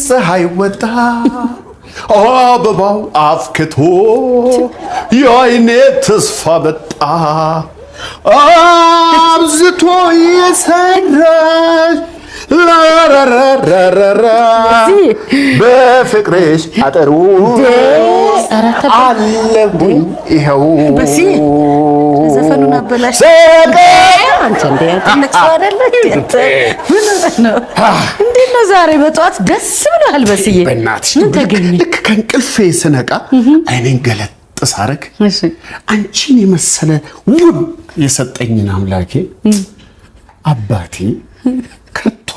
ፀሐይ ወጣ፣ አበባው አፍክቶ፣ የአይኔ ተስፋ መጣ፣ አብዝቶ የሰራሽ ላራራራራራ በፍቅርሽ አጠሩ አለሁኝ ይኸው። በሲ ዘፈኑን አበላሽ። አንተ እንደ ትልቅ ሰው አይደለ? ምን ሆነህ ነው? እንዴት ነው ዛሬ በጠዋት ደስ ብሎሃል? በስዬ በእናትሽ። ምን ተገኘ? ልክ ከእንቅልፌ ስነቃ አይኔን ገለጥ ሳረግ አንቺን የመሰለ ውብ የሰጠኝን አምላኬ አባቴ ከቶ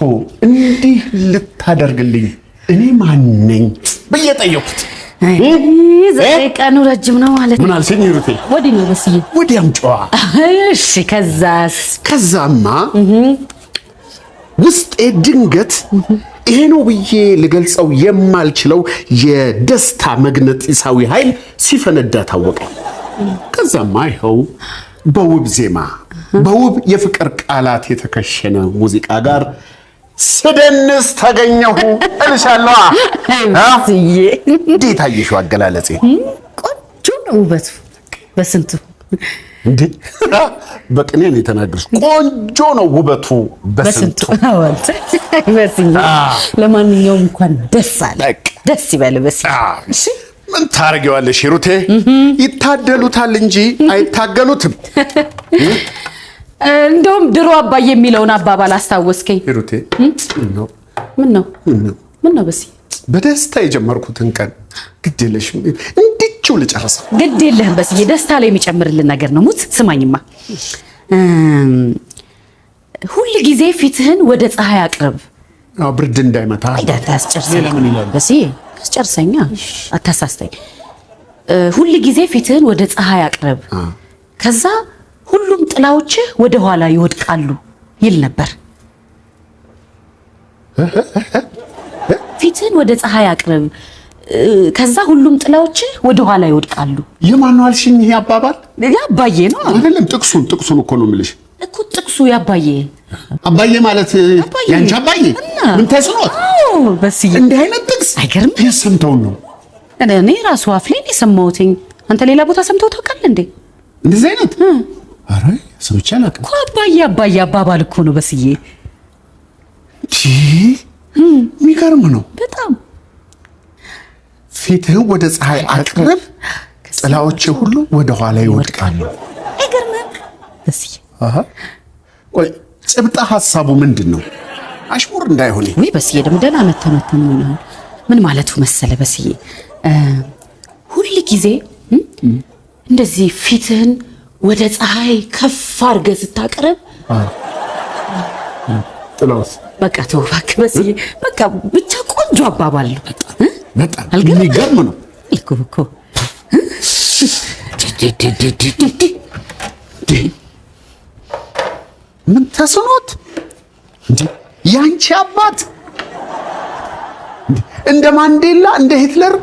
እንዲህ ልታደርግልኝ እኔ ማነኝ ብዬ ጠየኩት። ዛሬ ቀኑ ረጅም ነው ማለት ምን ነው። አልሽኝ ሩቴ? ወዲህ ነው በስዬ። ወዲያም ጨዋ። እሺ፣ ከዛስ? ከዛማ ውስጤ ድንገት ይሄ ነው ብዬ ልገልጸው የማልችለው የደስታ መግነጢሳዊ ኃይል ሲፈነዳ ታወቀኝ። ከዛማ ይኸው በውብ ዜማ በውብ የፍቅር ቃላት የተከሸነ ሙዚቃ ጋር ስደንስ ተገኘሁ እልሻለሁ። በስዬ። እንዴት አየሽው አገላለጼ? ቆንጆ ነው ውበቱ በስንቱ። እንዴ፣ በቅኔ ነው የተናገርሽ። ቆንጆ ነው ውበቱ በስንቱ። በስንቱ። አንተ በስዬ፣ ለማንኛውም እንኳን ደስ አለ። በቃ። ደስ ይበል በስዬ። እሺ ምን ታደርጊዋለሽ ሂሩቴ? ይታደሉታል እንጂ አይታገሉትም። እንደውም ድሮ አባዬ የሚለውን አባባል አስታወስከኝ። ሂሩቴ፣ ነው። ምን ነው? ምን ነው በስዬ? በደስታ የጀመርኩትን ቀን ግድ የለሽም እንዲችው ልጨርሰው። ግድ የለህም በስዬ፣ ደስታ ላይ የሚጨምርልን ነገር ነው። ሙት ስማኝማ፣ ሁል ጊዜ ፊትህን ወደ ፀሐይ አቅርብ። አዎ፣ ብርድ እንዳይመታ። አስጨርሰኝ። ሌላ ምን ይላሉ? በስዬ አስጨርሰኛ፣ አታሳስተኝ። ሁል ጊዜ ፊትህን ወደ ፀሐይ አቅርብ፣ ከዛ ሁሉም ጥላዎችህ ወደ ኋላ ይወድቃሉ ይል ነበር። ፊትህን ወደ ፀሐይ አቅርብ፣ ከዛ ሁሉም ጥላዎችህ ወደ ኋላ ይወድቃሉ። የማን ነው አልሽኝ? ይሄ አባባል? ያባዬ ነው። አይደለም፣ ጥቅሱን እኮ ነው የምልሽ። እኮ ጥቅሱ ያባዬ። አባዬ ማለት አባዬ። ያንቺ አባዬ? እና? ምን ተስኖት? አዎ በስዬ። እንዲህ አይነት ጥቅስ? አይገርምም? የት ሰምተውን ነው? እኔ ራሱ አፍ ላይ ነው የሰማሁትኝ። አንተ ሌላ ቦታ ሰምተው ታውቃለህ እንዴ? እንደዚህ አይነት? ኧረ ሰምቼ አላውቅም። እኮ አባዬ አባዬ አባባል እኮ ነው በስዬ። የሚገርም ነው። በጣም። ፊትህን ወደ ፀሐይ አቅርብ፣ ጥላዎቼ ሁሉ ወደ ኋላ ይወድቃሉ። አይገርምም በስዬ? አሃ። ቆይ፣ ጭብጠ ሀሳቡ ምንድን ነው? አሽሙር እንዳይሆን። ውይ በስዬ፣ ደግሞ ደህና መተመተም ነው። ምን ማለቱ መሰለ በስዬ፣ ሁል ጊዜ እንደዚህ ፊትህን ወደ ፀሐይ ከፍ አድርገህ ስታቀርብ ጥላውስ? በቃ ተው እባክህ በስዬ፣ በቃ ብቻ ቆንጆ አባባል ነው። በጣም። አልገረመህም? የሚገርም ነው። እኮ እኮ። ምን ተስኖት እንዴ? ያንቺ አባት እንዴ? እንደ ማንዴላ እንደ ሂትለር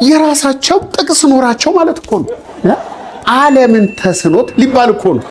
የራሳቸው ጥቅስ ኖራቸው ማለት እኮ ነው። ዓለምን ተስኖት ሊባል እኮ ነው።